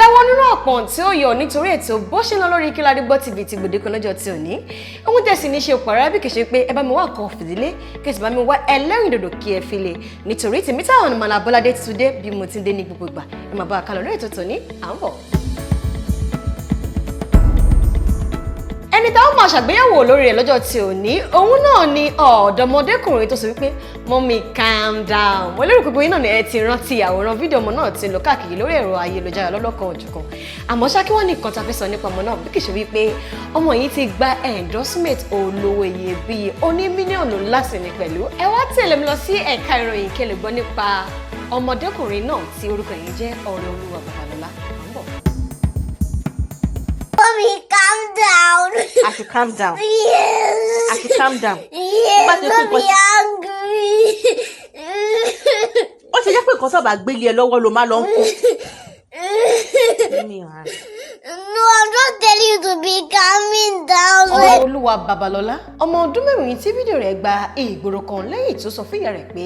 jáwọ́ nínú àpọ̀n tí ó yọ nítorí ètò bó ṣe ń lọ lórí Kilarigbo TV ti gbòde kan lọ́jọ́ tí ò ní. Ohun tẹ̀sí ní ṣe pàrọ̀ bí kì í ṣe pé ẹ bá mi wá nǹkan fìdílé kí ẹ sì bá mi wá ẹlẹ́rìndòdò kí ẹ fi lè nítorí tèmi táwọn ọ̀nà Abọ́ládé ti tún dé bí mo ti ń dé ní gbogbo ìgbà. Ẹ máa bá a kálọ̀ lórí ètò tòní à ń bọ̀. Ẹni táwọn máa ṣàgbéyẹ̀wò lórí rẹ̀ lọ́jọ́ tí ò ní òun náà ni ọ̀dọ́mọdékùnrin tó sọ wípé mọ́mí calm down. Mo lérò pé bóyá náà ni ẹ ti rántí àwòrán fídíò ọmọ náà ti lọ káàkiri lórí ẹ̀rọ ayélujára lọ́lọ́kan òjọ̀kan. Àmọ́ ṣá kí wọ́n ní nǹkan tá a fẹ́ sọ nípa ọmọ náà bí kì í ṣe wípé ọmọ yìí ti gba endorsement olówó iyebíye oní mílíọ̀nù láti ní pẹ̀lú. Ẹ wá tẹ̀lé mi lọ sí ẹ̀ka ìròyìn kí ẹ lè gbọ́ nípa ọmọdékùnrin náà tí orúkọ yìí jẹ́ Ọ̀rẹ́olúwa Babalọ́lá. Mommy, calm down. I should calm down. Yes. I should calm down. Yes, don't be angry. Ó ṣe jẹ́ pé nǹkan tó bá gbélé ẹ lọ́wọ́ ló máa lọ ń kú. No, I'm just telling you to be calming down. Ọ̀rẹ́olúwa Babalọ́lá ọmọ ọdún mẹ́rin tí fídíò rẹ̀ gba ìgboro kan lẹ́yìn tó sọ fún ìyá rẹ̀ pé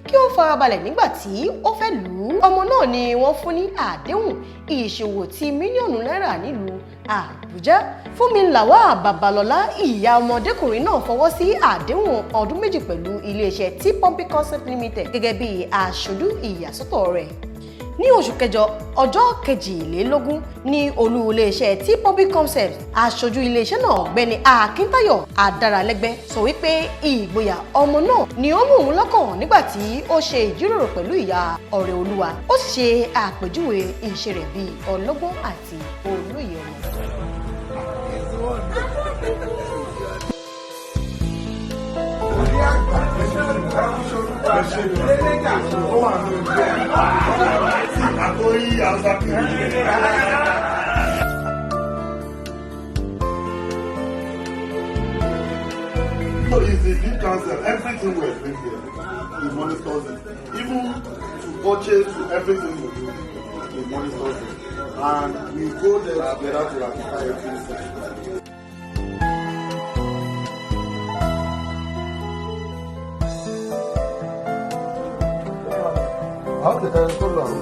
kí ó farabalẹ̀ nígbà tí ó fẹ́ lù ú. Ọmọ náà ni wọ́n fún ní àdéhùn ìṣòwò ti mílíọ̀nù náírà nílùú Àbújá. Fúnmiláwá Babalọ́lá ìyá ọmọdékùnrin náà fọwọ́ sí àdéhùn ọdún méjì pẹ̀lú iléeṣẹ́ tí Pumping Concept Limited gẹ́gẹ́ bí aṣojú ìyàsọ́tọ̀ rẹ̀. Ní oṣù kẹjọ ọjọ́ 22 ní olú iléeṣẹ́ tí Pumping Concept aṣojú iléeṣẹ́ náà Ọ̀gbẹ́ni Akíntayọ̀ Adáralẹ́gbẹ́ sọ wípé ìgboyà ọmọ náà ni ó mú òun lọ́kàn nígbà tí ó ṣe ìjíròrò pẹ̀lú ìyá Ọ̀rẹ́olúwa. Ó sì ṣe àpèjúwe iṣẹ́ rẹ̀ bíi ọlọ́gbọ́n àti olóye ọmọ. So it's the lead council, everything we bring here, he monitors it. Even to purchase everything we do, he monitors it. And we go there together to ratify everything. How did I go long?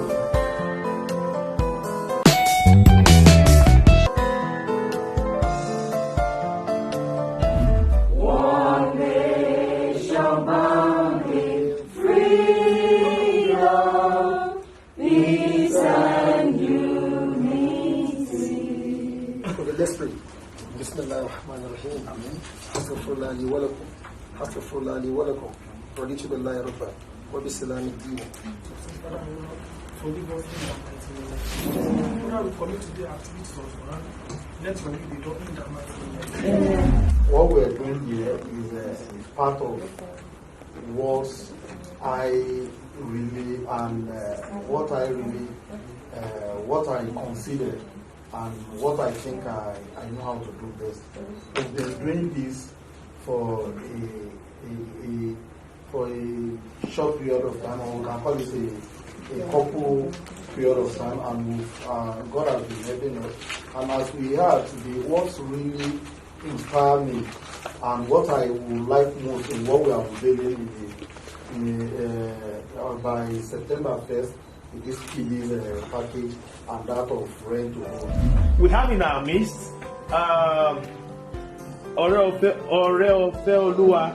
Let's pray. Bismillahirrahmanirrahim. Amen. Astaghfirullah li wa lakum. Astaghfirullah li wa lakum. Raditu billahi rabba wa bisalami din. Forgive us we commit to the activities of Quran. Let your will be done in the mighty name. What we are doing here is part of what I really and what I consider and what I think I know how to do best. We've been doing this for a short period of time, or we can call it a couple period of time, and God has been helping us. And as we are today, what's really inspired me and what I would like most in what we are unveiling by September 1st, this kiddies package and that of rent to own. We have in our midst Ọ̀rẹ́olúwa.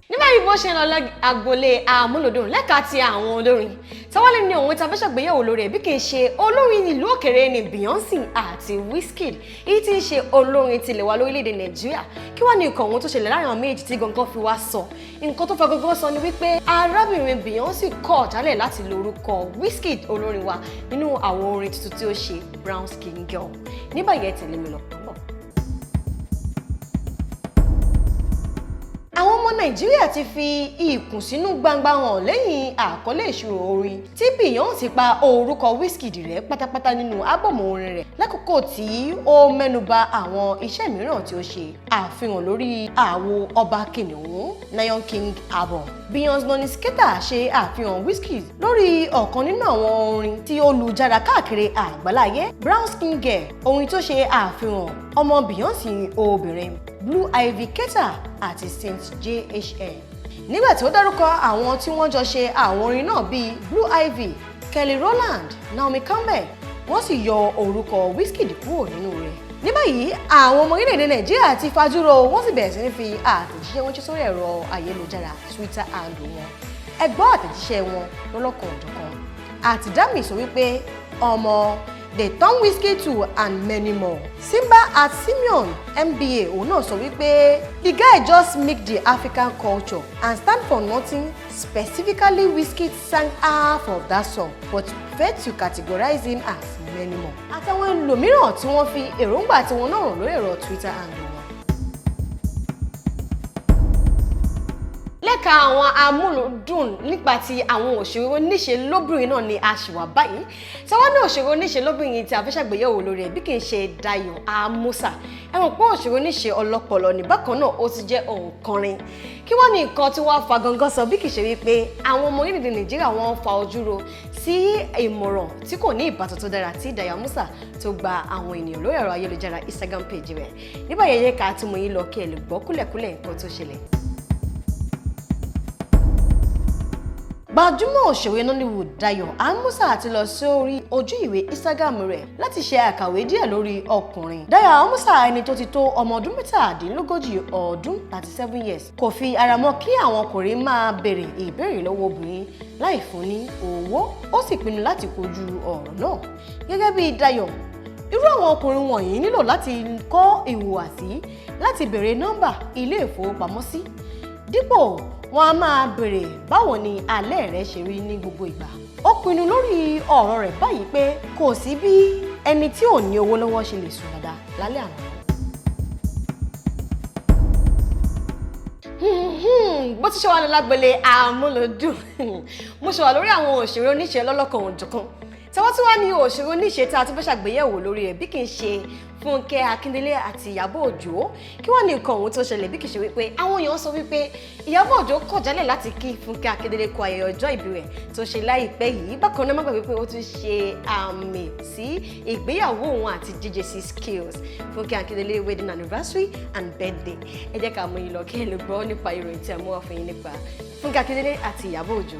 Nígbà yìí bó ṣe ń lọ agboolé àmúlòdùn lẹ́ka ti àwọn olórin Táwálé ní ohun tí a fẹ́ ṣàgbéyẹ̀wò lórí ẹ̀ bí kì í ṣe olórin ìlú òkèrè ní Beyonce àti Wizkid èyí tí ń ṣe olórin tilẹ̀ wa lórílẹ̀‐èdè Nàìjíríà. Kí wá ní nǹkan ohun tó ṣẹlẹ̀ láàrin àwọn méjì tí gangan fi wá sọ nǹkan tó fa gangan sọ ni wípé arábìnrin Beyonce kọ̀ jálẹ̀ láti lo orúkọ Wizkid olórin wa nínú àwọn orin tuntun tí ó ṣe Brown Skin Girl. Ní báyìí ẹ tẹ̀lé mi lọ. Àwọn ọmọ Nàìjíríà ti fi ìkùnsínú gbangba hàn lẹ́yìn àkọlé ìṣirò orin tí Beyonce pa orúkọ Wizkid rẹ̀ pátápátá nínú ábọ̀mù orin rẹ̀ lákòókò tí ó mẹ́nuba àwọn iṣẹ́ mìíràn tí ó ṣe àfihàn lórí àwo ọba kìnìún Lion King album. Beyonce lóní skẹ́tà ṣe àfihàn Wizkid lórí ọ̀kan nínú àwọn orin tí ó lu jára káàkiri àgbáláyé Brown Skin Girl, orin tó ṣe àfihàn ọmọ Beyonce obìnrin Blue Ivy Carter àti Saint JHN. nígbà tí ó dárúkọ àwọn tí wọ́n jọ ṣe àwọn orin náà bíi Blue Ivy, Kelly Rowland, Naomi Campbell, wọ́n sì yọ orúkọ Wizkid kúrò nínú rẹ̀. Ní báyìí àwọn ọmọ orílẹ̀-èdè Nàìjíríà ti fajúro wọ́n sì bẹ̀rẹ̀ sí ní fi àtẹ̀jíṣẹ́ wọn sórí ẹ̀rọ ayélujára Twitter handle wọn. Ẹ gbọ́ àtẹ̀jíṣẹ́ wọn lọ́lọ́kan òjọ̀kan. Àtìdámì sọ wípé ọmọ they turn Wizkid to and many more. Simba at Simeon MBA òun náà sọ wípé the guy just make the African culture and stand for nothing. Specifically, Wizkid sang half of that song but prefer to categorize him as many more. Àtàwọn ẹlòmíràn tí wọ́n fi èròǹgbà tí wọ́n náà rò lórí ẹ̀rọ Twitter handle wọn. Lẹ́ka àwọn amúlùdùn nípa ti àwọn òṣèré oníṣe lóbìnrin náà ni a ṣì wà báyìí. Táwa ní òṣèré oníṣe lóbìnrin tí a fẹ́ ṣàgbéyẹ̀wò lórí ẹ̀ bí kì í ṣe Dayọ̀ Amusa. Ẹ mọ̀ pé òṣèré oníṣe ọlọ́pọlọ ní bákan náà ó ti jẹ́ òǹkọrin. Kí wọ́n ní nǹkan tí wọ́n fa gangan sọ bí kì í ṣe wípé àwọn ọmọ orílẹ̀-èdè Nàìjíríà wọ́n fa ojú ro sí ìmọ̀ràn tí kò ní ìbátan tó dára tí Dayọ̀ Amusa tó gba àwọn ènìyàn lórí ẹ̀rọ ayélujára Instagram page rẹ̀. Nígbà yẹn ká tí mo yín lọ kí ẹ lè gbọ́ kúlẹ̀kúlẹ̀ nǹkan tó ṣẹlẹ̀. Gbajúmọ̀ òṣèré Nollywood Dayọ̀ Amusa ti lọ sórí ojú ìwé Instagram rẹ̀ láti ṣe àkàwé díẹ̀ lórí ọkùnrin. Dayọ̀ Amusa ẹni tó ti tó ọmọ ọdún 37 37 years kò fi ara mọ́ kí àwọn ọkùnrin máa béèrè ìbéèrè lọ́wọ́ obìnrin láì fún ní owó. Ó sì pinnu láti kojú ọ̀rọ̀ náà. Gẹ́gẹ́ bí Dayọ̀, irú àwọn ọkùnrin wọ̀nyí nílò láti kọ́ ìhùwàsí láti béèrè nọ́mbà ilé ìfowópamọ́sí. Dípò wọn a máa béèrè báwo ni alẹ́ rẹ ṣe rí ní gbogbo ìgbà. Ó pinnu lórí ọ̀rọ̀ rẹ̀ báyìí pé kò sí bí ẹni tí ò ní owó lọ́wọ́ ṣe lè sùn dáadáa lálẹ́ àná. Bó ti ṣe wà ní lágbèlè àmúlòdùn mo ṣe wà lórí àwọn òṣèré oníṣe lọ́lọ́kan òjọ̀kan. Tẹ́wọ́ tí wá ní òṣèré oníṣe tí a ti fẹ́ ṣàgbéyẹ̀wò lórí ẹ̀ bí kì í ṣe Fúnkẹ́ Akíndélé àti Ìyábọ̀ Òjó. Kí wọ́n ní nǹkan òun tó ṣẹlẹ̀ bí kì í ṣe wípé àwọn èèyàn sọ wípé Ìyábọ̀ Òjó kọ̀ jálẹ̀ láti kí Fúnkẹ́ Akíndélé kú ayẹyẹ ọjọ́ ìbí rẹ̀ tó ṣe láìpẹ́ yìí. Bákan náà má gbàgbé pé ó tún ṣe àmì sí ìgbéyàwó òun àti JJC Skills Fúnkẹ́ Akíndélé wedding anniversary and birthday. Ẹ jẹ́ ká mú yín lọ kí ẹ lè gbọ́ nípa ìròyìn tí a mú wá fún yín nípa Fúnkẹ́ Akíndélé àti Ìyábọ̀ Òjó.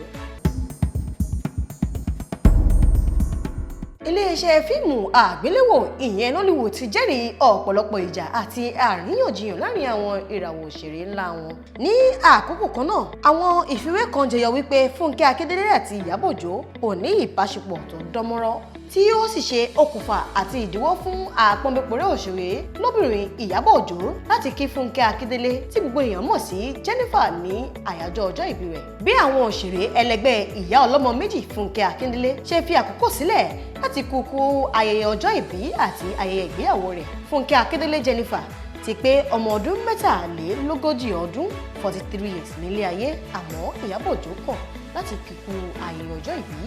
Ilé-iṣẹ́ fíìmù àgbéléwò ìyẹn Nollywood ti jẹ́rìí ọ̀pọ̀lọpọ̀ ìjà àti àríyànjiyàn láàrin àwọn ìràwọ̀ òṣèré ńlá wọn. Ní àkókò kan náà, àwọn ìfiwé kan jẹyọ wípé Fúnkẹ́ Akíndélé àti Ìyábọ̀ Òjó ò ní ìbáṣepọ̀ tó dánmọ́rán tí ó sì ṣe okùnfà àti ìdíwọ́ fún àpọ́nbẹ́pọ̀rẹ́ òṣèré lóbìnrin Ìyábọ̀ Òjó láti kí Fúnkẹ́ Akíndélé tí gbogbo èèyàn mọ̀ sí Jennifer ní àyájọ́ ọjọ́ ìbí rẹ̀. Bí àwọn òṣèré ẹlẹgbẹ́ ìyá ọlọ́mọ méjì Fúnkẹ́ Akíndélé ṣe fi àkókò sílẹ̀ láti kúkú ayẹyẹ ọjọ́ ìbí àti ayẹyẹ ìgbéyàwó rẹ̀. Fúnkẹ́ Akíndélé Jennifer ti pé ọmọ ọdún 43 ọdún 43 years nílé ayé, àmọ́ Ìyábọ̀ Òjó kọ̀ láti kíkú ayẹyẹ ọjọ́ ìbí.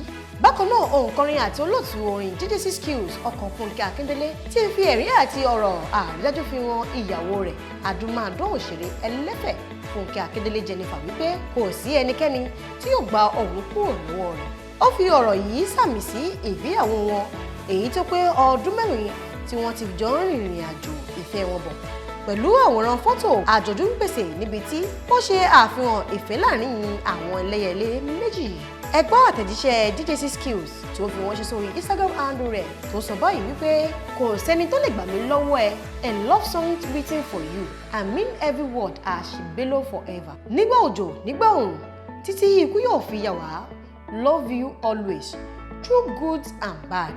Bákan náà òǹkọrin àti olóòtú orin JJC Skills ọkọ Fúnkẹ́ Akíndélé ti fi ẹ̀rí àti ọ̀rọ̀ àrídájú fi hàn ìyàwó rẹ̀ àdúmàdán òṣèré ẹlẹ́fẹ̀ Fúnkẹ́ Akíndélé Jennifer wípé kò sí ẹnikẹ́ni tí yóò gba òun kúrò lọ́wọ́ rẹ̀. Ó fi ọ̀rọ̀ yìí sàmì sí ìgbéyàwó wọn èyí tó pé ọdún 4 tí wọ́n ti jọ ń rìnrìn àjò ìfẹ́ wọn bọ̀ pẹ̀lú àwòrán fọ́tò àjọ̀dún gbèsè níbi tí ó ṣe àfihàn ìfẹ́ láàrin àwọn ẹlẹ́yẹlé méjì. Ẹ gbọ́ àtẹ̀jíṣẹ́ JJC Skills tí ó fi wọ́n ṣe sórí Instagram handle rẹ̀ tó sọ báyìí wípé kò sẹ́ni tó lè gbà mí lọ́wọ́ ẹ a love song written for you I mean every word as she bellow forever. Nígbà òjò nígbà òòrùn títí ikú yóò fi yà wá. Love you always, through good and bad.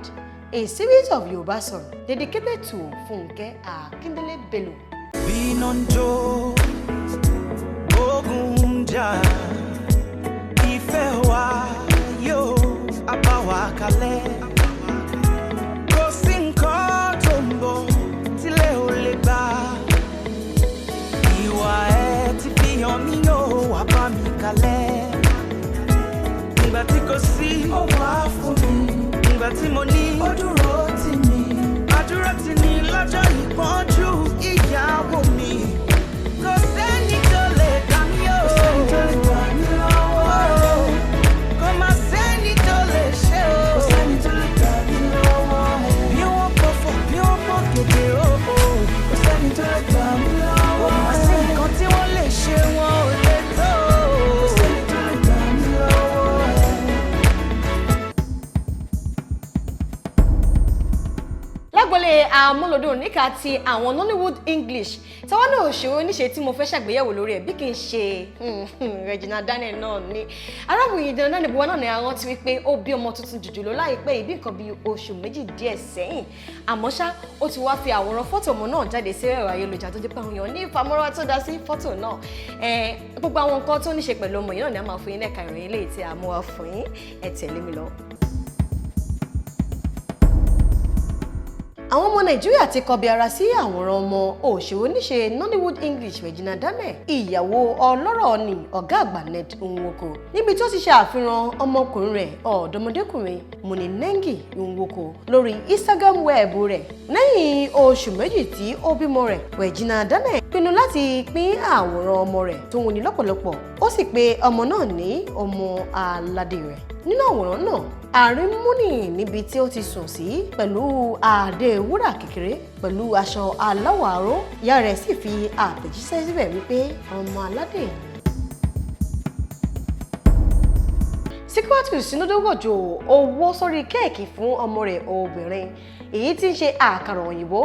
A series of Yoruba songs dedicated to Fúnkẹ́ Akíndélé Bello. Binonjo, Ogunja, Ìfẹ́ wa yóò abawa kalẹ̀. Kò sí nǹkan tó ń bọ̀ tílẹ̀ ò lè gbà. Ìwà ẹ ti fi hàn mí yóò wá bá mi kalẹ̀. Nígbà tí kò sí, ó wà fún mi. Nígbà tí mo ní, ó dúró tì mí. Àdúrà tì ní lọ́jọ́ ìpọ́njú ìyàwó mi. Kò sẹ́ni tó lè dá mi o. Kò sẹ́ni tó lè dá mi lọ́wọ́. Kò má sẹ́ni tó lè ṣe o. Kò sẹ́ni tó lè dá mi lọ́wọ́. Bí wọ́n pọ̀ fọ̀, bí wọ́n pọ̀ gèdè o. Kò sẹ́ni tó lè dá mi lọ́wọ́. Kò má sí nǹkan tí wọ́n lè ṣe, wọn ò lè tó. eré amúlòdùn níka ti àwọn Nollywood English táwọn náà òṣèré oníṣe tí mo fẹ́ ṣàgbéyẹ̀wò lórí ẹ̀ bí kì í ṣe Regina Daniel náà ni arábìnrin Regina Daniel buwa náà ni a rántí wípé ó bí ọmọ tuntun jùjùlọ láìpẹ́ ìbí nǹkan bíi oṣù méjì díẹ̀ sẹ́yìn àmọ́ ṣá ó ti wá fi àwòrán fọ́tò ọmọ náà jáde sí ẹ̀rọ ayélujára tó jẹ́ pé àwọn èèyàn ní ìfàmọ́ra tó dá sí fọ́tò náà gbogbo àwọn nǹkan tó ní ṣe pẹ̀lú ọmọ yìí náà ni a máa fún yín lẹ́ka ìròyìn eléyìí tí a mú wá fún yín ẹ tẹ̀lé mi lọ. Àwọn ọmọ Nàìjíríà ti kọbi ara sí àwòrán ọmọ òṣèré oníṣe Nollywood English Regina Daniel ìyàwó ọlọ́rọ̀ ni ọ̀gá àgbà Ned Nwoko níbi tó ti ṣe àfihàn ọmọkùnrin rẹ̀ ọ̀dọ́mọdékùnrin Munenengi Nwoko lórí Instagram wẹ́ẹ̀bù rẹ̀ lẹ́yìn oṣù méjì tí ó bímọ rẹ̀ Regina Daniel pinnu láti pín àwòrán ọmọ rẹ̀ tó wuni lọ́pọ̀lọpọ̀ ó sì pe ọmọ náà ní ọmọ aládé rẹ̀ nínú àwòrán náà àárín múni níbi tí ó ti sùn sí pẹ̀lú àdé wúrà kékeré pẹ̀lú aṣọ aláwọ̀ aró ìyá rẹ̀ sì fi àtẹ̀jíṣẹ́ síbẹ̀ wípé ọmọ aládé ni. Síkírátù Sínúdọ́gọ̀jọ owó sórí kéèkì fún ọmọ rẹ̀ obìnrin èyí tí ń ṣe àkàrà òyìnbó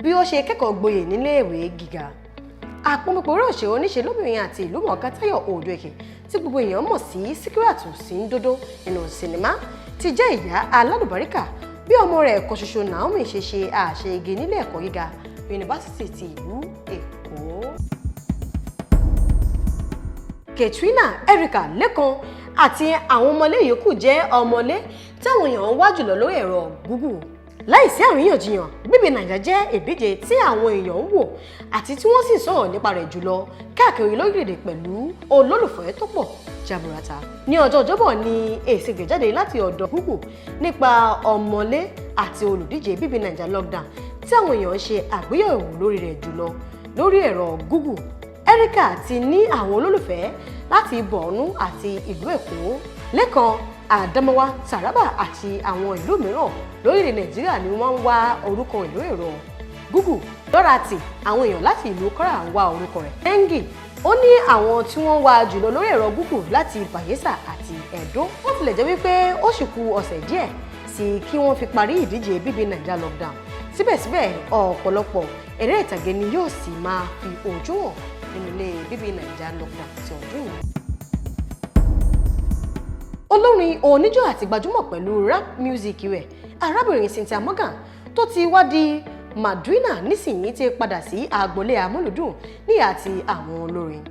bí ó ṣe kẹ́kọ̀ọ́ gboyè níléèwé gíga àpòmọ̀pọ̀ òṣèré oníṣe lóbìnrin àti ìlú mọ̀ọ́ká Táyọ̀ Òdòèkè tí gbogbo èèyàn mọ̀ sí Síkírátù Sínúdọ́dọ̀ nínú sinimá ti jẹ́ ìyá alálùbáríkà bí ọmọ rẹ̀ kan ṣoṣo Naomi ṣe ṣe àṣeyege nílé ẹ̀kọ́ gíga yunifásitì ti ìlú Èkó. Katrina Erica Lẹ́kan àti àwọn ọmọlé yòókù jẹ́ ọmọlé táwọn èèyàn ń wá jùlọ lórí ẹ̀rọ Google láìsí àríyànjiyàn bíbí Nàìjíríà jẹ́ ìdíje tí àwọn èèyàn ń wò àti tí wọ́n sì sọ̀rọ̀ nípa rẹ̀ jùlọ káàkiri lórílẹ̀‐èdè pẹ̀lú olólùfẹ́ tó pọ̀ jaburata. Ní ọjọ́ Ọjọ́bọ̀ ni èsì gbéjáde láti ọ̀dọ̀ Google nípa ọmọlé àti olùdíje bíbí Nàìjíríà lockdown tí àwọn èèyàn ń ṣe àgbéyẹ̀wò lórí rẹ̀ jùlọ lórí ẹ̀rọ Google. Erica ti ní àwọn olólùfẹ́ láti Borno àti ìlú Èkó, Lẹ́kan, Àdámáwá, Taraba àti àwọn ìlú mìíràn lórílẹ̀ Nàìjíríà ni wọ́n ń wá orúkọ ìlú ẹ̀rọ Google. Dorothy àwọn èèyàn láti ìlú Kwara ń wá orúkọ rẹ̀. Nengi ó ní àwọn tí wọ́n wá jùlọ lórí ẹ̀rọ Google láti Bayelsa àti Edo. Wọ́n tilẹ̀ jẹ́ wípé ó sì kù ọ̀sẹ̀ díẹ̀ sí kí wọ́n fi parí ìdíje bíbí Nàìjíríà lockdown. Síbẹ̀síbẹ̀ ọ̀pọ̀lọpọ̀ eré ìtàgé ni yóò sì máa fi ojú hàn nínú ilé bíbí Nàìjíríà lockdown ti ọdún yìí. Olórin oníjó àti gbajúmọ̀ pẹ̀lú rap music rẹ̀ arábìnrin Cynthia Morgan tó ti wá di Madrina nísìnyí ti padà sí agbolé amúlùdùn ní àti àwọn olórin.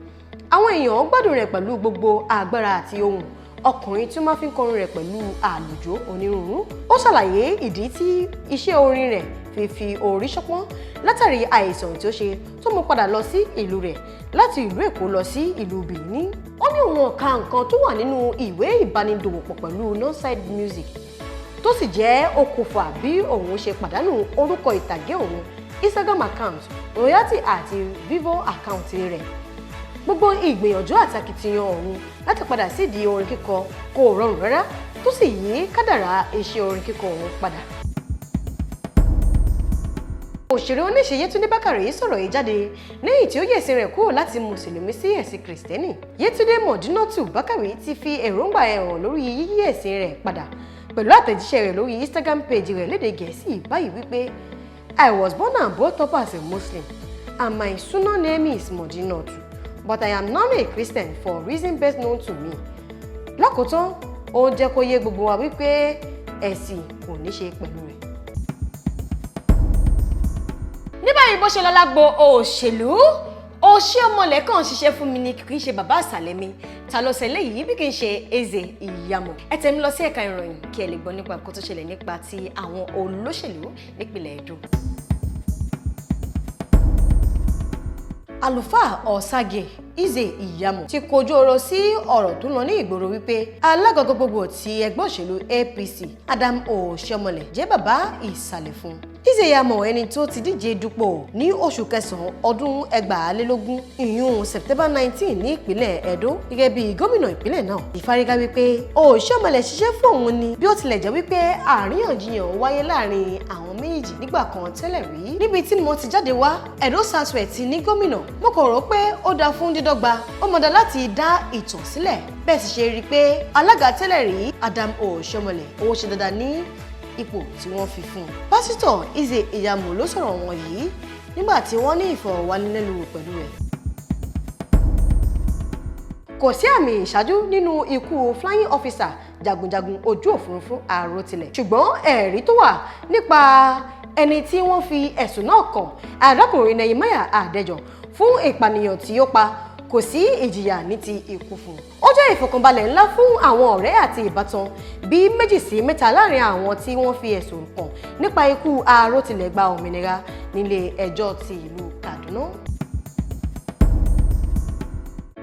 Àwọn èèyàn gbádùn rẹ̀ pẹ̀lú gbogbo agbára àti ohùn ọkùnrin tí ó máa fi ń kọrin rẹ̀ pẹ̀lú àlùjó onírúurú. Ó ṣàlàyé ìdí tí iṣẹ́ orin rẹ̀ fi orí ṣọpọ́n látàrí àìsàn tí ó ṣe tó mú padà lọ sí ìlú rẹ̀ láti ìlú Èkó lọ sí ìlú Benin. Ó ní òun ọ̀ka nǹkan tó wà nínú ìwé ìbánidòwòpọ̀ pẹ̀lú Northside Music tó sì jẹ́ okùnfà bí òun ṣe pàdánù orúkọ ìtàgé òun, Instagram account, royalty àti Vivo account rẹ̀. Gbogbo ìgbìyànjú àti akitiyan òun láti padà sídìí orin kíkọ kò rọrùn rárá tó sì yí kádàrá iṣẹ́ orin kíkọ òun padà. Òṣèré oníṣe Yétúndé Bákàrè yìí sọ̀rọ̀ yìí jáde lẹ́yìn tí ó yí ẹ̀sìn rẹ̀ kúrò láti Mùsùlùmí sí ẹ̀sìn Kìrìsìtẹ́nì. Yétúndé Mọ̀dínátù Bákàrè ti fi èròǹgbà ẹ̀ hàn lórí yíyí ẹ̀sìn rẹ̀ padà pẹ̀lú àtẹ̀jíṣẹ́ rẹ̀ lórí Instagram page rẹ̀ lédè Gẹ̀ẹ́sì báyìí wípé I was born and brought up as a Muslim and my Sunnah name is Modinatu, but I am now a Christian for reason best known to me. Lákòótán, ó jẹ́ kó yé gbogbo wa wípé ẹ̀sìn kò ní ṣe pẹ̀lú rẹ̀. Ní báyìí bó ṣe lọ lágbo òṣèlú, òṣì ọmọlẹ̀ kan ṣiṣẹ́ fún mi ni kì í ṣe bàbá àṣàlẹ̀ mi ta ló ṣẹlẹ̀ yìí bí kì í ṣe Eze Iyamo. Ẹ tẹ̀ mí lọ sí ẹ̀ka ìròyìn kí ẹ lè gbọ́ nípa nǹkan tó ṣẹlẹ̀ nípa ti àwọn olóṣèlú nípìnlẹ̀ Edo. Àlùfáà Ọ̀sàgè Eze Iyamo ti kojú ọ̀rọ̀ sí ọ̀rọ̀ tó lọ ní ìgboro wípé alága gbogbogbò ti ẹgbẹ́ òṣèlú APC Adam Oshiomhole jẹ́ bàbá ìsàlẹ̀ fún. Eze Iyamo ẹni tó ti díje dupò ní oṣù kẹsàn-án ọdún 2020 ìyún September 19 ní ìpínlẹ̀ Edo gẹ́gẹ́ bí gómìnà ìpínlẹ̀ náà. Ìfárígá wípé Oshiomhole ṣiṣẹ́ fún òun ni bí ó tilẹ̀ jẹ́ wípé àríyànjiyàn wáyé láàrin àwọn méjì nígbà kan tẹ́lẹ̀ rí. Níbi tí mo ti jáde wá, Edo Southwest ti ní gómìnà. Mo kò rò pé ó dáa fún dídọ́gba, ó mọ̀dá láti dá ìtàn sílẹ̀. Bẹ́ẹ̀ sì ṣe rí i pé alága tẹ́lẹ̀ rí Adam Oshiomhole ó ṣe dáadáa ní ipò tí wọ́n fi fún un. Pásítọ̀ Ize Iyamu ló sọ̀rọ̀ wọn yìí nígbà tí wọ́n ní ìfọ̀rọ̀wánilẹ́nuwò pẹ̀lú rẹ̀. Kò sí àmì ìṣáájú nínú ikú flying officer jagunjagun ojú òfurufú Arotile, ṣùgbọ́n ẹ̀rí tó wà nípa ẹni tí wọ́n fi ẹ̀sùn náà kàn, arákùnrin Nehemiah Adéjọ, fún ìpànìyàn tí ó pa, kò sí ìjìyà ní ti ikú fún un. Ó jẹ́ ìfọ̀kànbalẹ̀ ńlá fún àwọn ọ̀rẹ́ àti ìbátan bí 2 sí 3 láàrin àwọn tí wọ́n fi ẹ̀sùn kàn nípa ikú Arotile gba òmìnira nílé ẹjọ́ ti ìlú Kaduna.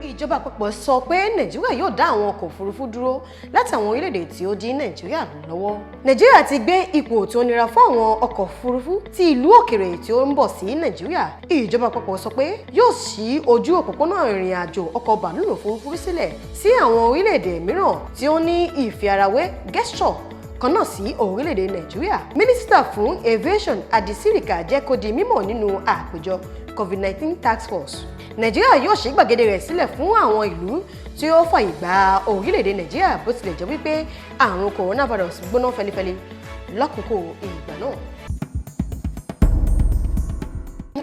Ìjọba àpapọ̀ sọ pé Nàìjíríà yóò dá àwọn ọkọ̀ òfurufú dúró láti àwọn orílẹ̀-èdè tí ó dí Nàìjíríà lọ́wọ́. Nàìjíríà ti gbé ipò tí ó nira fún àwọn ọkọ̀ òfurufú tí ìlú òkèrè tí ó ń bọ̀ sí Nàìjíríà. Ìjọba àpapọ̀ sọ pé yóò ṣí ojú òpópónà ìrìn àjò ọkọ̀ bàálù òfurufú sílẹ̀ sí àwọn orílẹ̀-èdè mìíràn tí ó ní ìfiarawé gesture kan náà sí orílẹ̀-èdè Nàìjíríà. Mínísítà fún Aviation Adisirika jẹ́ kó di mímọ̀ nínú àpéjọ COVID-19 Task Force. Nàìjíríà yóò ṣí gbàgede rẹ̀ sílẹ̀ fún àwọn ìlú tí ó fàyè gba orílẹ̀-èdè Nàìjíríà bó tilẹ̀ jẹ́ wípé àrùn coronavirus gbóná fẹlifẹli lákòókò ìgbà náà.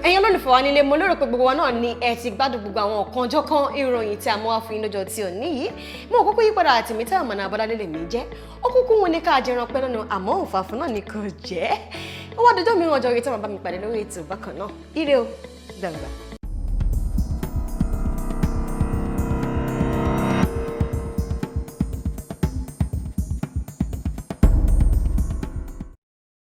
Ẹ̀yin olólùfẹ́ wa nílé, mo lérò pé gbogbo wa náà ni ẹ ti gbádùn gbogbo àwọn ọ̀kanjọ̀kan ìròyìn tí a mú wá fún yín lọ́jọ́ tí ò ní yìí. Mo kúkú yípadà àtìmítà àmàna Abọ́ládé lèmi jẹ́. Ó kúkú wọn ní ká jẹran pẹ́ lọ́nà àmọ́ òfàfún náà ni kò jẹ́. Ó wá dọjọ́ mìíràn ọjọ́ orí tí wọ́n bá mi pàdé lórí ètò bákan náà. Ire o, dàgbà.